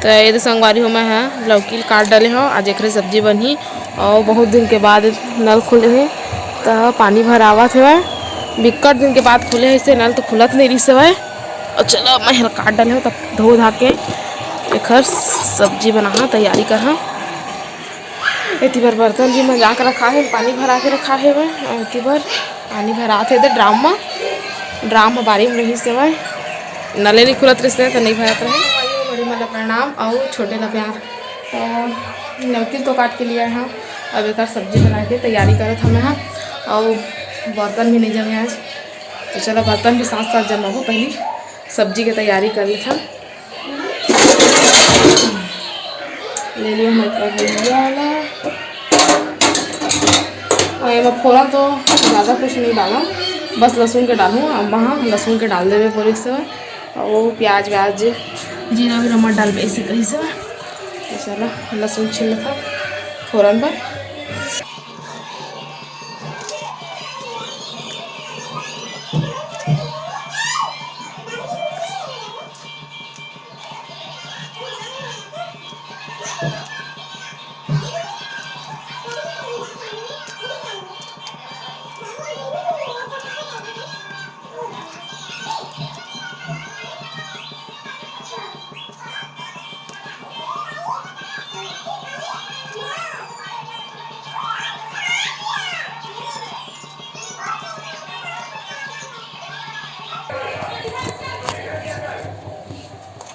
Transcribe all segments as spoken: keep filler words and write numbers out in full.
त ये दे संगवारी हो, मैं ह लौकी ल काट डाले हव। आज एकरे सब्जी बनही। अउ बहुत दिन के बाद नल खुले हे, त पानी भरावत हेवय। बिक्कट दिन के बाद खुले हे, इसे नल तो खुलत नइ रिहिस हवय। अउ चलो, मैं ह काट डाले हव, तब धो धा के एखर सब्जी बनाहा, तैयारी करहा। एती बर बर्तन भी मंजा के रखा हे, पानी भरा के रखा हेवय। अउ एती बर पानी भरात हे दे ड्राम म, ड्राम ह बारी म रहिस हेवय, नले नइ खुलत रहिस हे त नइ भरात रहे। बड़े मन ल प्रणाम अउ छोटे ल प्यार। त लौकी तो काट के लिए हव, अब एकर सब्जी बना के तैयारी करत हव मैं ह। अउ बर्तन भी नइ जमे आज, त चलो बर्तन भी साथ साथ जमाबो, पहिली सब्जी के तैयारी कर लेथन। ले लियो मैं कढ़ैया ला। अउ एमा फोरन तो ज़्यादा कुछ नहीं डालव, बस लहसुन के डालहूँ। अम्मा ह लहसुन के डाल देबे बोलिस हवय, अउ प्याज व्याज, जीरा वीरा मत डालबे, ऐसे कहिस हवय। तो चलो, लहसुन छील लेथन फोरन बर।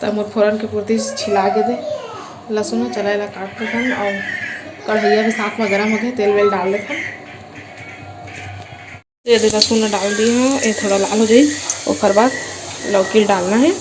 त मोर फोरन के पूर्ति छिला गे दे लहसुन ह। चला एला काट लेथन अउ कढ़ैया भी साथ म गरम होगे, तेल वेल डाल लेथन। ये दे लहसुन ला डाल दिए हव, ये थोड़ा लाल हो जाई, ओकर बाद लौकी डालना है।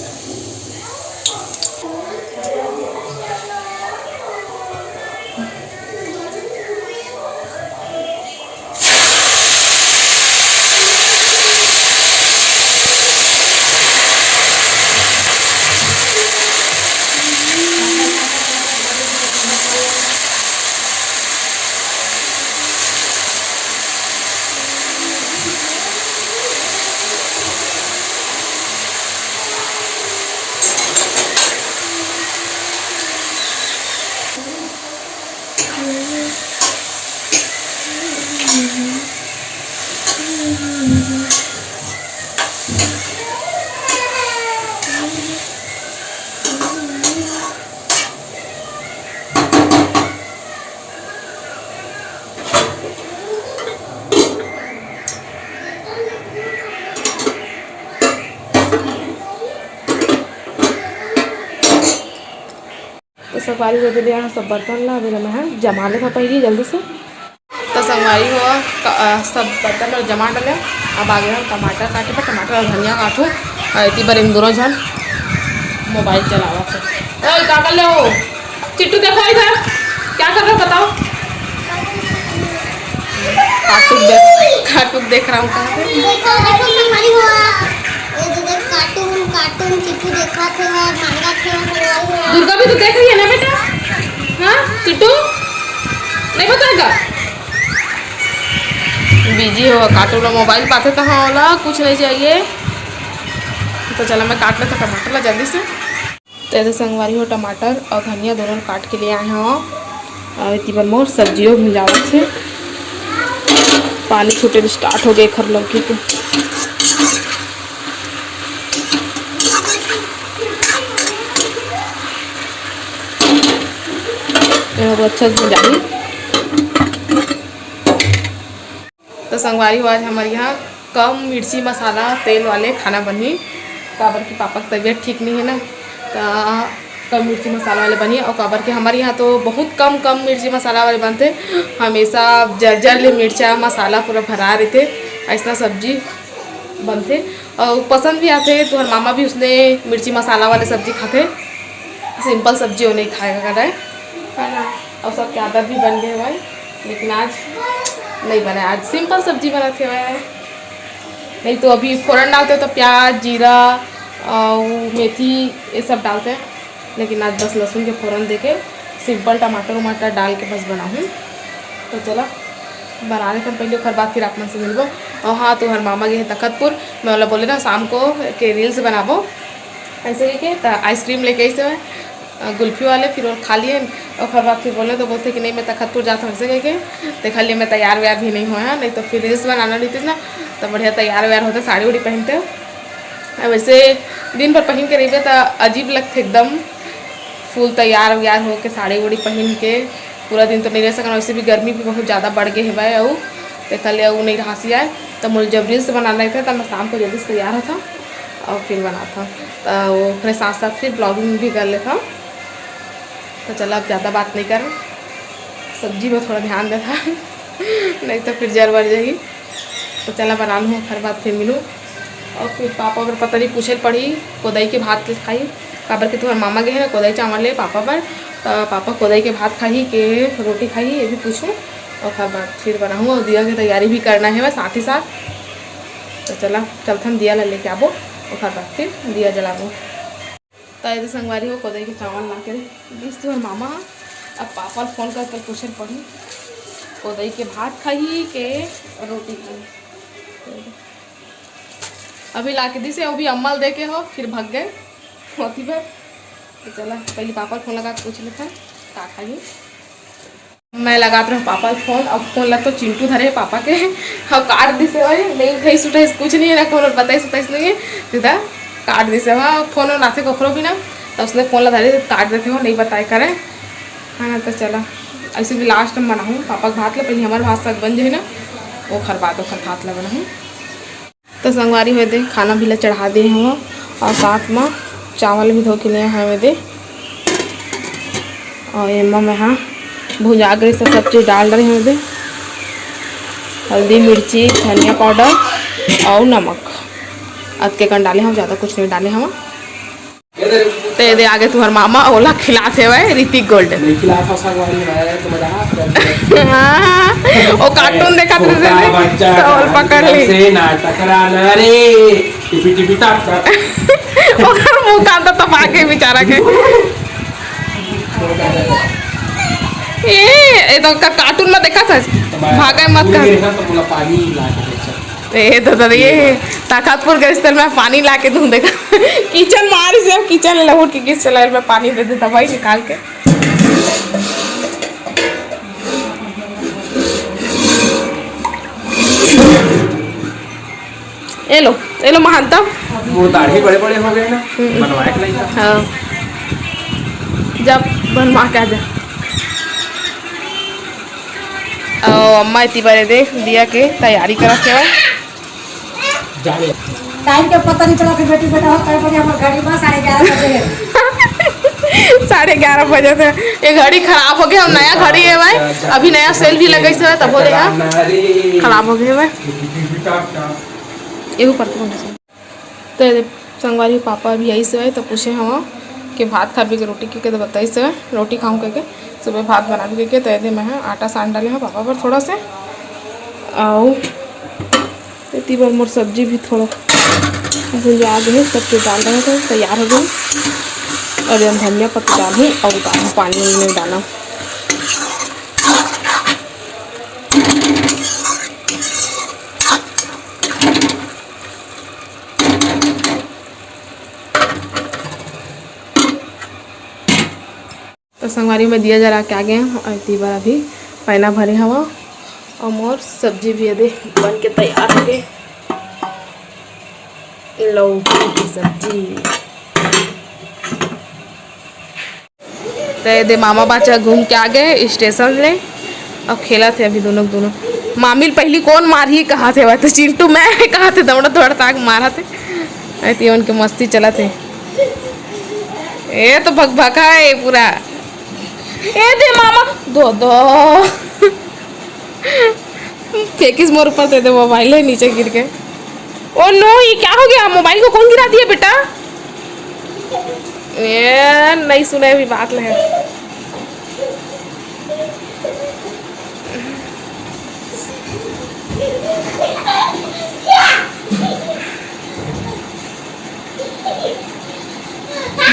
तो संगवारी हो, दे यहाँ सब बर्तन ला अभी मैं जमा लेथव पहली जल्दी से। तो संगवारी हो, क-, अ, सब बर्तन ला जमा डाले। अब आगे हम टमाटर काटे बर, टमाटर और धनिया काटू। और इतनी बार इन दोनों जन मोबाइल चलावत हे। ओए, का कर ले हो? चिट्टू, देखो इधर, क्या कर रहे हो, बताओ। कार्टून देख, कार्टून देख रहा हूँ, कहाँ पे? देखो, देखो, संगवारी हो, ये दे देख, कार्टून, कार्टून, चिट्टू देखा थे, मांगा थे, संगवारी हो। दुर्गा भी तो देख रही है ना बेटा? हाँ, चिट्टू, नहीं बताएगा? बिजी हो, कार्टून में मोबाइल पाते तो हाँ, ओला कुछ नहीं चाहिए। तो चला, मैं काट लेथव टमाटर ला जल्दी से। तो ऐसे संगवारी हो, टमाटर और धनिया दोनों काट के ले आए हव। और इतनी बार मोर सब्जियों भी जावत हे। पानी छूटे स्टार्ट हो गए एखर लौकी के। ये अब अच्छा से जाही। तो संगवारी हो, आज हमर यहाँ कम मिर्ची मसाला तेल वाले खाना बनही, काबर कि पापा के तबीयत ठीक नहीं है ना, तो कम मिर्ची मसाला वाले बनही। और काबर कि हमर यहाँ तो बहुत कम, कम मिर्ची मसाला वाले बनथे, हमेशा जर जर ले मिर्चा मसाला पूरा भरा रहिथे, ऐसना सब्जी बनथे। और पसंद भी आथे, तुहर मामा भी उसने मिर्ची मसाला वाले सब्जी खाथे। सिंपल सब्जी वो नहीं खाएगा करे, है ना। और सबके आदत भी बन गए हवय, लेकिन आज नहीं बने, आज सिंपल सब्जी बनाते हुए। नहीं तो अभी फोरन डालते तो प्याज, जीरा और मेथी ये सब डालते हैं, लेकिन आज बस लहसुन के फोरन देके सिंपल टमाटर वमाटर डाल के बस बनाहूँ। तो चला, बना लेथन पहले, ओखर बाद फिर आप मन से मिलबो। और हाँ, तुहर मामा गे हे तखतपुर, मैं ओला बोले ना शाम को के रील्स बनाबो ऐसे कहिके, तो आइसक्रीम लेके आइस हवय। अ, गुल्फी वाले, फिर वो खा लिए। ओकर बाद फिर बोले तो बोलते कि नहीं, मैं तखतपुर जात हूँ, ऐसे कह के। देखा लिए, मैं तैयार वैयार भी नहीं हुआ है, नहीं तो फिर रील्स बनाना रहती ना, तो बढ़िया तैयार वैयार होता, साड़ी उड़ी पहनते। अब वैसे दिन भर पहन के रहिबे तो अजीब लगते एकदम, फुल तैयार वैयार होके, साड़ी उड़ी पहन के। पूरा दिन तो नहीं रह सकन, वैसे भी गर्मी भी बहुत ज़्यादा बढ़ गए हवे। अउ देखा ले, अउ नहीं रहा सियाए, तो मुझे जब रील्स बनाना रहता, तब मैं शाम को जल्दी से तैयार होता और फिर बनाता। तो वो अपने साथ साथ फिर ब्लॉगिंग भी कर लेता। तो चला, अब ज़्यादा बात नहीं कर, सब्जी में थोड़ा ध्यान देता, नहीं तो फिर जर बर जाही। तो चला, बना लूँ, ओकर बाद फिर मिलूँ। और फिर पापा बर पता नहीं पूछे ल पड़ी, कोदई के भात के खाही, काबर के तुम्हार मामा गए हैं ना कोदई चावल ले पापा बर। तो पापा कोदई के भात खाही के रोटी खाही, ये भी पूछूँ। ओकर बाद फिर बनाहूँ, और दिया के तैयारी भी करना है बस साथ ही साथ। तो चला, चलथन, दिया ला लेके आबो, ओकर बाद फिर दिया जलाबो। तो ये दे संगवारी हो, कोदई के चावल ला के दिस तुहर मामा ह। अब पापा ल फोन करके पूछे ल पड़ी, कोदई के भात खाही के रोटी खाही। अभी ला के दिस हे, वो भी अम्मा ल दे के हो, फिर भग गए होती बर। तो चला, पहले पापा ल फोन लगा के पूछ लेथन का खाही। मैं लगात रहूँ पापा ल फोन, अब फोन ला तो चिंटू धरे पापा के, अब काट दिस हे भाई, नहीं उठाइस उठाइस कुछ नहीं है ना, कोनो बताइस उठाइस नहीं है, सीधा काट दिस हे। हाँ, फोन वोन आथे कखरो भी ना, तो उसने फोन ला धरे काट देथे, वो नहीं बताए करे, है ना। तो चला, ऐसे भी लास्ट में बनाहूँ पापा के भात ला, पहले हमारे भात साग बन जाए ना, ओखर बाद ओखर भात ला बनाहूँ। तो संगवारी हो दे, खाना भी ला चढ़ा दे हव और साथ में चावल भी धो के ले हव दे। और एमा मैं हा भुजा गए से सब चीज डाल रहे हव दे, हल्दी, मिर्ची, धनिया पाउडर और नमक, अतके कन डाले हव, ज़्यादा कुछ नहीं डाले हव। ते दे आगे तुहर मामा ओला खिलात हेवय ऋतिक गोल्ड। नहीं खिलात हस, सागवान में आया है, तो मजा आ गया। हाँ, वो कार्टून देखत रहे थे, छोटा बच्चा तो ओल पकड़ ली। से ना टकराना रे, टिपी टिपी टाप टाप। ओकर मुंह कान तो तपा के बेचारा के। ए, ए तो का कार्टून में देखा था, भागे मत कर। देखा तो बोला पानी ला के दे, चल। ए दादा, ये ताकतपुर गैस तेल में पानी ला के दूं, देखा। किचन मारी से, किचन लहुट के गैस चलायल में पानी दे देता भाई निकाल के। ए लो, ए लो महानता। वो दाढ़ी बड़े बड़े हो गए ना, हम्म। बनवाए के नहीं था। हाँ, जब बनवा के आ जा। ओ, अम्मा इतनी बड़े देख दिया के तैयारी करत हवय। टाइम के पता नहीं चला कि बेटी बेटा हो, कई बजे हमर घड़ी बा, साढ़े ग्यारह बजे। साढ़े ग्यारह बजे थे, ये घड़ी खराब हो गया, हम नया घड़ी है भाई, अभी नया सेल भी लगे से तब हो देखा खराब हो गए भाई। एहू पर तो तो ये दे संगवारी पापा अभी आइस हवय, तो पूछे हवं कि भात खाबे के रोटी के, के तो बताइस हवय, रोटी खाऊं कहिके, सुबह भात बनाबे कहिके। तो ये दे मैं ह आटा सान डाले हवं पापा बर थोड़ा से, अउ एती बर मोर सब्जी भी थोड़ा भुंजा गे हे, सब चीज डाल रहे थे, तैयार हो गए। और ये धनिया पत्ता डालूं और डालूं, पानी नहीं डाला। तो संगवारी में दिया जला के आ गए हैं और एती बर अभी पैना भरे हवा और मोर सब्जी भी एदे बन के तैयार हो गए, लौकी की सब्जी। तो ये दे मामा बाचा घूम के आ गए स्टेशन ले, अब खेलत हे अभी दोनों दोनों। मामी ल पहली कौन मारही कहा थे, वह तो चिंटू मैं कहा थे, दौड़ा दौड़ा ताक मारा थे। ऐती उनके मस्ती चलत हे। ए तो भकभका है पूरा। ए दे मामा, दो दो। फेंकिस मोर ऊपर, दे दे मोबाइल है नीचे गिर के। ओ नो, ये क्या हो गया? मोबाइल को कौन गिरा दिया बेटा? ए, नहीं सुने अभी बात ले।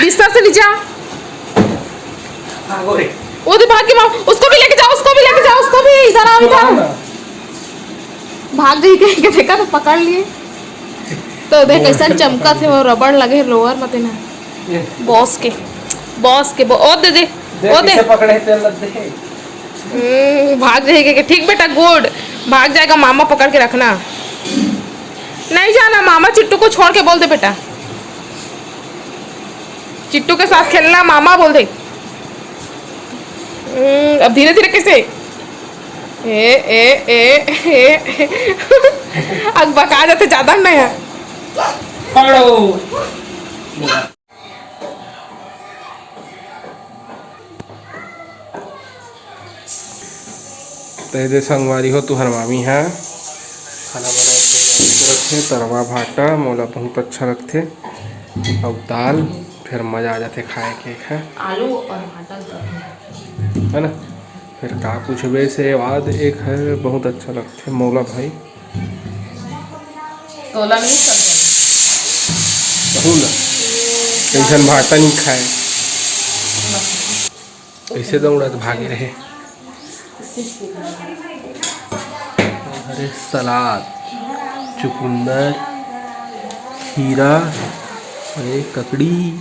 बिस्तर से नीचे आ। भागो रे। वो तो भाग के मार, उसको भी लेके जाओ, उसको भी लेके जाओ, उसको भी। इधर आओ, इधर आओ। भाग गई कहीं के, देखा तो पकड़ लिए। तो देख कैसन चमका थे वो, रबड़ लगे लोअर मते ना। ये। बॉस के। बॉस के बो-, ओ दे दे, देख, ओ दे। किसे पकड़े हे, तेल लग दे। हम्म, भाग जाएगा के? ठीक बेटा, गुड। भाग जाएगा, मामा पकड़ के रखना। नहीं जाना, मामा चिट्टू को छोड़ के बोल दे बेटा। चिट्टू के साथ खेलना, मामा बोल दे। हम्म, अब धीरे धीरे कैसे? ए, ए, ए, ए। अब बका जाते ज्यादा नहीं है। पकड़ो। ते दे संगवारी हो, तुहर मामी हा खाना बना के रखे, तरवा भाटा मोला बहुत अच्छा लगथे, अउ दाल, फिर मजा आ जाथे खाए के, खा। आलू और भाटा। है ना? फिर का पूछबे, से बाद एक है, बहुत अच्छा लगथे मोला भाई। तोला नहीं पसंद? कहूँ ना, कैसन भाटा नहीं खाए। कैसे दौड़त भागे रहे। अरे सलाद, चुकुंदर, खीरा, अरे ककड़ी।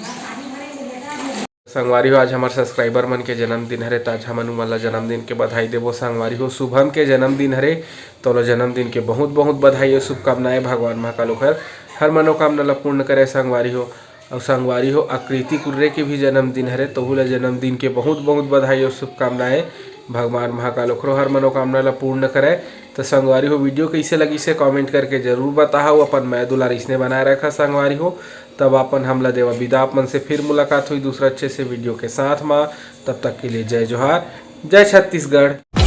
संगवारी हो, आज हमर सब्सक्राइबर मन के जन्मदिन हरे, त आज हमन उमन ला जन्मदिन के बधाई देबो। संगवारी हो, शुभम के जन्मदिन हरे, त ओला जन्मदिन के बहुत बहुत बधाई अउ शुभकामनाएं। भगवान महाकाल ओखर हर मनोकामना ला पूर्ण करे संगवारी हो। अउ संगवारी हो, आकृति कुर्रे के भी जन्मदिन हरे, तहू ला जन्मदिन के बहुत बहुत बधाई अउ शुभकामनाएं। भगवान महाकाल ओखरो हर मनोकामना ला पूर्ण करे। त संगवारी हो, वीडियो कैसे लगिस हे कमेंट करके जरूर बताहू। अपन मया दुलार इसने बनाए रखा संगवारी हो। तब अपन हमला देवा बिदा, अपन से फिर मुलाकात हुई दूसरा अच्छे से वीडियो के साथ मा। तब तक के लिए जय जोहार, जय छत्तीसगढ़।